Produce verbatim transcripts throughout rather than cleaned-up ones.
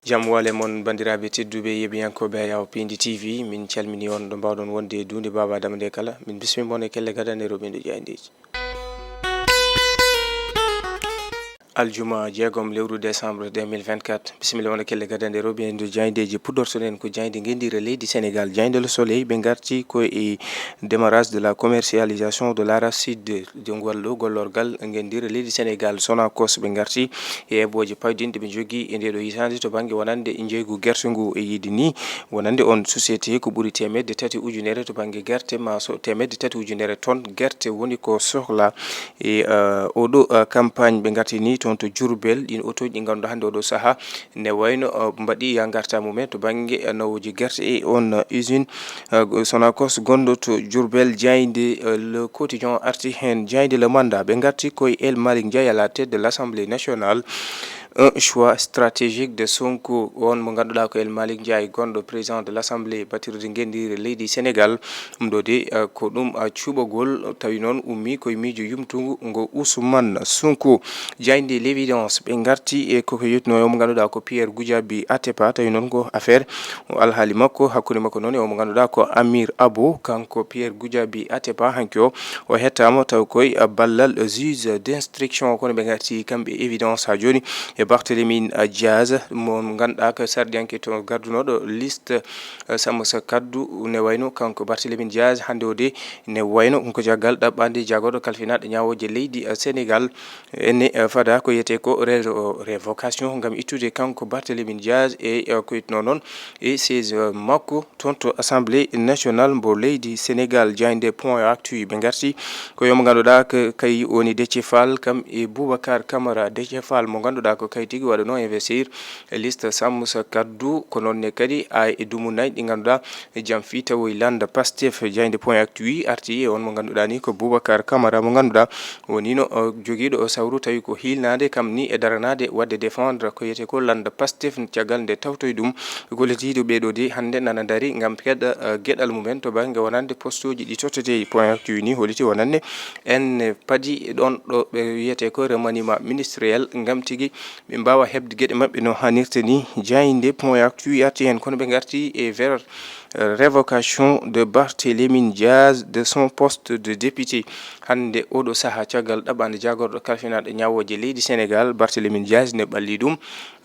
Jam wale mon, banndiraaɓe tedduɓe, yeɓiyankooɓe Ayaw Pindi T V, min calmini on ɗo mbaawɗon wonde e duunde Baaba Adama nde kala. Min bismi mon e kelle gadande rewɓe ndu jaayndeeji. Aljuma jeegom lewru décembre deux mille vingt-quatre. Bisimilla wonde kelle gadande rewɓe ndu jaayndeeji. Puɗɗortoɗen ko jaaynde ngenndiire leydi Sénégal, jaaynde Le Soleil. Ɓe ngarti ko e démarrage de la commercialisation de l'arachide, de ngol ɗo gollorgal ngenndiire leydi Sénégal, Sonacos. Ɓe ngarti e eɓɓooje pawɗinɗe ɓe njogii e ndeeɗo hitaande to bannge wonande njeeygu gerte ngu. E yiide ni, wonande on société, ko ɓuri teemedde tati ujunere to bannge gerte, ma so teemedde tati ujunere ton gerte woni ko sohla e, eh, oɗo, eh, campagne. Ɓe ngarti ni toon to Diourbel, ɗin otooji ɗi ngannduɗaa hannde oɗo sahaa ne wayno, eh, mbaɗi ya ngarta mumen to bannge, eh, nawooji gerte e on, eh, usine, eh, Sonacos gonɗo to Diourbel. Jaaynde, eh, Le Quotidien arti heen, jaaynde Le Mandat. Ɓe ngarti koye El Malick Ndiaye à la tête de l'Assemblée nationale. Un choix stratégique de Sonko, on mo ngannduɗaa ko El Malick Ndiaye, gonɗo président de l'Assemblée, batirde ngenndiire leydi Sénégal. Ɗum ɗo de, eh, ko ɗum, eh, cuɓagol, tawi noon ummii koye miijo yumtungu ngo Ousmane Sonko. Jaaynde L'Évidence, ɓe ngarti e koko yettinoo e mo ngannduɗaa ko Pierre Goudiaby Atepa, tawi noon ko affaire o alhaali makko, hakkunde makko noon e o mo ngannduɗaa ko Amir Abo. Kanko Pierre Goudiaby Atepa, hanki o, o hettaama taw koye, eh, ballal juge d'instruction, kono ɓe ngarti kamɓe Évidence haa jooni e Barthélémy, eh, Diaz, mo ngannduɗaa ko sarɗiyanke to gardunooɗo liste, eh, Sàmm Sa Kàddu. Ne wayno kanko Barthélémy Diaz, hannde o de, ne wayno ko caggal ɗaɓɓaande jaagorɗo kalfinaaɗo ñaawooje leydi, eh, Sénégal, ene, eh, fada ko wiyetee ko ré-, révocation ngam ittude kanko Barthélémy Diaz e, eh, ko itno noon e siège, eh, makko toon to Assemblée nationale mbo leydi Sénégal. Jaaynde Point Actu, ɓe ngarti ko yo mo ngannduɗaa ko kay woni Déthié Fall kam e Boubacar Camara. Déthié Fall mo ngannduɗaa ko kay tigi waɗanoo investir e liste Sàmm Sa Kàddu, ko noon ne kadi ay e dumunaaji ɗi ngannduɗaa jam fii tawoy lannda Pastef. Jaaynde Point Actu arti e on mo ngannduɗaa ni ko Boubacar Camara mo ngannduɗaa woni no, o, jogiiɗo o sawru, tawi ko hiilnaade kam ni e daranaade waɗde défendre ko wiyetee ko lannda Pastef, caggal nde tawtoy ɗum ko letiiɗo ɓee ɗo de hannde nana ndari ngam keɗa, eh, geɗal mumen to bannge wonande postuuji ɗi tottetee. Point Actu ni holliti wonande en padi ɗoon ɗo ɓe wiyetee ko remaniement ministériel ngam tigi ɓe mbaawa heɓde geɗe maɓɓe no haanirta ni. Jaaynde Point Actu arti heen, kono ɓe ngarti e vers, eh, révocation de Barthélémy Diaz de son poste de député. Hannde oɗo sahaa, caggal ɗaɓɓaande jaagorɗo kalfinaaɗo ñaawooje leydi Sénégal, Barthélémy Diaz ne ɓalli ɗum,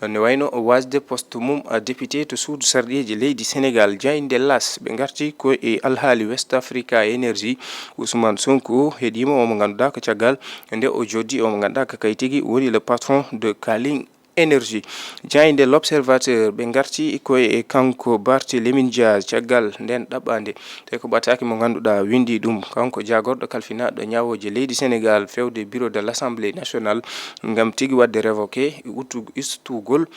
ne wayno o wasde poste mum, a, député to suudu sarɗiyeeji leydi Sénégal. Jaaynde L'As, ɓe ngarti ko e alhaali West Africa Energy. Ousmane Sonko heɗiima, o mo ngannduɗaa ko caggal nde o joddi, o mo ngannduɗaa ko kay tigi woni le patron de Kaling Energy. Jaaynde L'Observateur, ɓe ngarti koye e kanko Barthélémy Diaz, caggal nden ɗaɓɓaande, tawi ko ɓataake mo ngannduɗaa winndi ɗum, kanko jaagorɗo kalfinaaɗo ñaawooje leydi Sénégal, fewde bureau de l'Assemblée nationale, ngam tigi waɗde révoqué, uttu-, istugol,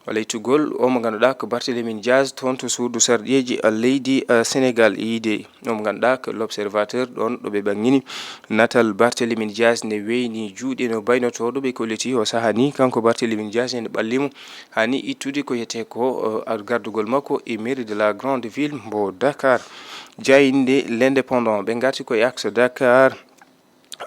walla ittugol o mo ngannduɗaa ko Barthélémy Diaz toon to suudu sarɗiyeeji, a, leydi, a, Sénégal. E yiide o mo ngannduɗaa ko L'Observateur, ɗoon ɗo ɓe ɓangini natal Barthélémy Diaz, ne weyni juuɗe no baynotooɗo. Ɓe kolliti o sahaa ni kanko Barthélémy Diaz ene ɓalli mo haa ni ittude ko wiyetee ko, eh, ar-, gardugol makko e mairie de la grande ville mbo Dakar. Jaaynde L'Indépendant, ɓe ngarti ko e axe Dakar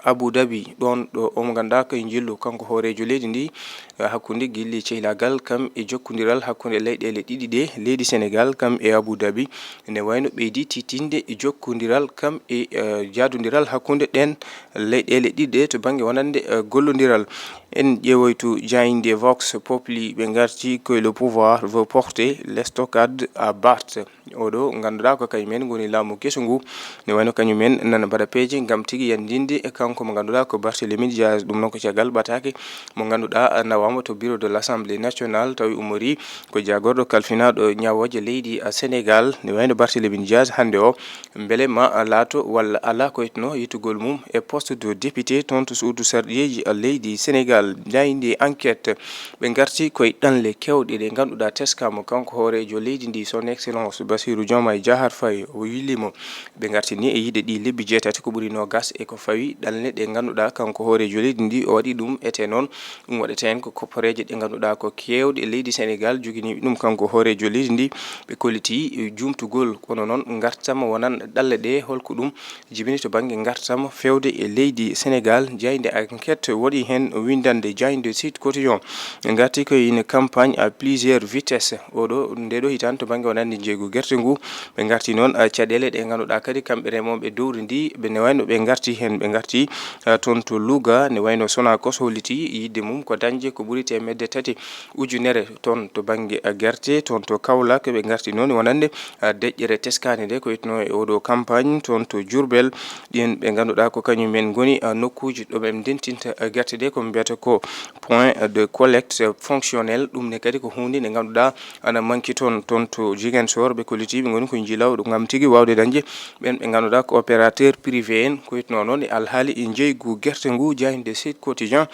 Abu Dhabi, ɗoon ɗo o mo ngannduɗaa ko e njillu kanko hooreejo leydi ndi, eh, hakkunde gilli cehlaagal kam e jokkondiral hakkunde leyɗeele ɗiɗi ɗe, leydi Sénégal kam e Abu Dhabi, ene wayno ɓeydi tiiɗtinde e jokkondiral kam e, eh, jaadondiral hakkunde ɗeen leyɗeele ɗiɗi ɗe to bannge wonande, eh, gollondiral. En ƴeewoytu jaaynde Vox Populi, ɓe ngarti koye Le Pouvoir veut porter l'estocade à Barth. Oɗo ngannduɗaa ko kañum en ngoni laamu kesu ngu, ne wayno kañum en nana mbaɗa peeje ngam tigi yanndinde e kanko mo ngannduɗaa ko Barthélémy Diaz. Ɗum noon ko caggal ɓataake mo ngannduɗaa nawaama to bureau de l'Assemblée nationale, tawi ummori ko jaagorɗo kalfinaaɗo ñaawooje leydi, a, Sénégal. Ne wayno Barthélémy Diaz hannde o, mbele ma laato walla alaa ko etno yittugol mum e poste de député toon to suudu sarɗiyeeji, a, leydi Sénégal. Jaaynde Enquête, ɓe ngarti koye ɗanle keewɗe ɗe ngannduɗaa teskaama kanko hooreejo leydi ndi, son excellence Bassirou Diomaye Diakhar Faye, o yilli mo. Ɓe ngarti ni e yiide ɗi lebbi jeetati ko ɓuri noogas e ko fawi ɗanle ɗe ngannduɗaa kanko hooreejo leydi ndi o waɗi ɗum. Ete noon, ɗum waɗete heen ko kopporeeje ɗe ngannduɗaa ko keewɗe leydi Sénégal joginiiɓe ɗum kanko hooreejo leydi ndi. Ɓe kolliti jumtugol, kono noon ngartam wonan ɗanle ɗe, holko ɗum jibini to bannge ngartam fewde e leydi Sénégal. Jaaynde Enquête waɗi heen winnde Hannde jaaynde Sud Quotidien, ɓe ngarti ko ine campagne à plusieurs vitesses. Oɗo, nde ɗo hitaande to bannge wonande njeeygu gerte ngu, ɓe ngarti noon, eh, caɗeele ɗe ngannduɗaa kadi kamɓe remooɓe dowri ndi, ɓe ne wayno ɓe ngarti heen, ɓe ngarti, eh, toon to Louga, ne wayno Sonacos holliti yiɗde mum ko dañde ko ɓuri teemedde tati ujunere tonnes to bannge, eh, gerte, toon to Kaolack ɓe ngarti noon wonande, eh, deƴƴere teskaande nde ko wiyetnoo e oɗo campagne, toon to Diourbel, ɗiin ɓe ngannduɗaa ko kañum en ngoni, ah, nokkuuji ɗo ɓe ndentinta, ah, gerte ɗe, ko mbiyata ko point de collecte fonctionnel. Ɗum ne kadi ko huunde nde ngannduɗaa ana manki toon, toon to Ziguinchor. Ɓe kolliti ɓe ngoni ko njilawɗo ngam tigi waawde dañde ɓeen ɓe ngannduɗaa ko opérateur privé en. Ko wiyetnoo noon e alhaali e njeeygu gerte ngu, jaaynde Sud Quotidien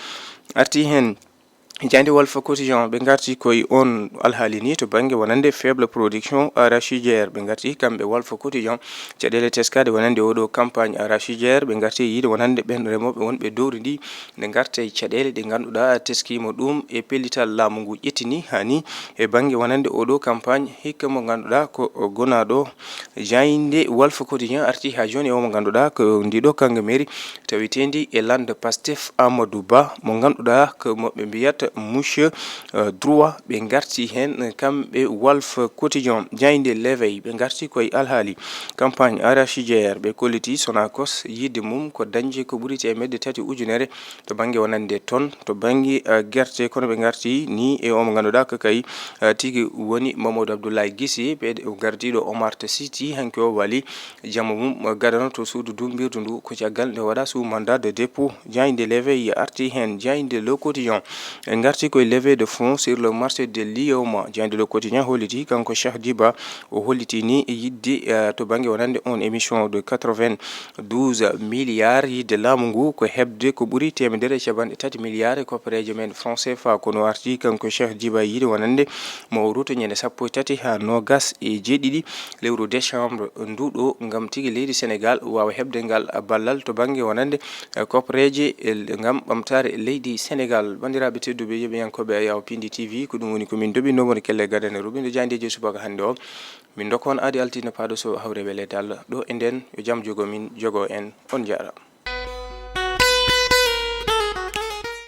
arti heen. Jaaynde Walf Quotidien, ɓe ngarti koye oon alhaali ni to bannge wonande faible production arachidière. Ɓe ngarti kamɓe Walf Quotidien, caɗeele teskaade wonande oɗo campagne arachidière. Ɓe ngarti yiide wonande ɓeen remooɓe wonɓe dowri ndi, nde ngarta e caɗeele ɗe ngannduɗaa teskiima ɗum e pellital laamu ngu ƴettini haa ni e bannge wonande oɗo campagne, hikka mo ngannduɗaa ko gonaaɗo. Jaaynde Walf Quotidien arti haa jooni e o mo ngannduɗaa ko ndiɗo kannge mairie taweteendi e lande Pastef, Amadou Ba, mo ngannduɗaa ko mo ɓe mbiyata monsieur, euh, droit. Ɓe ngarti heen, eh, kamɓe Walf Quotidien. Jaaynde L'Éveil, ɓe ngarti koye alhaali campagne arachidière. Ɓe kolliti Sonacos yiɗde mum ko dañde ko ɓuri teemedde tati ujunere to bannge wonande tonnes to bannge, eh, gerte. Kono ɓe ngarti ni e o mo ngannduɗaa ko kay, eh, tigi woni Mamadou Abdoulaye Guissé, ɓe gardiiɗo Omart City, hanki o wali jamma mum, eh, gadano to suudu dumbirdu ndu. Ko caggal nde waɗa sous mandat de dépôt. Jaaynde L'Éveil arti heen. Jaaynde Le Quotidien, en ngarti koye levée de fonds sur le marché de Lioma. Jaaynde Le Quotidien holliti kanko Cheikh Diba, o holliti ni yiɗde, eh, to bannge wonande on émission de quatre-vingt-douze milliards, yiɗde laamu ngu ko heɓde ko ɓuri teemedere e capanɗe tati milliards e koppereeje men franc C F A. Kono arti kanko Cheikh Diba yiɗde wonande mo o ruuto ñande sappo e tati haa noogas e jeeɗiɗi lewru décembre nduɗo, ngam tigi leydi Sénégal waawa heɓde ngal ballal to bannge wonande, eh, koppereeje, eh, ngam ɓamtaare leydi Sénégal. Banndiraaɓe tedduɓe, yeɓiyankooɓe Ayaw Pindi T V, ko ɗum woni ko min ndoɓi nomor kelle gadane ruɓindo jaayndeeji subaka hannde o. Min ndokka on aadi altine paaɗo so hawre weleede Allah. Ɗo e nden, yo jam jogo min, jogo en. On njaaraama.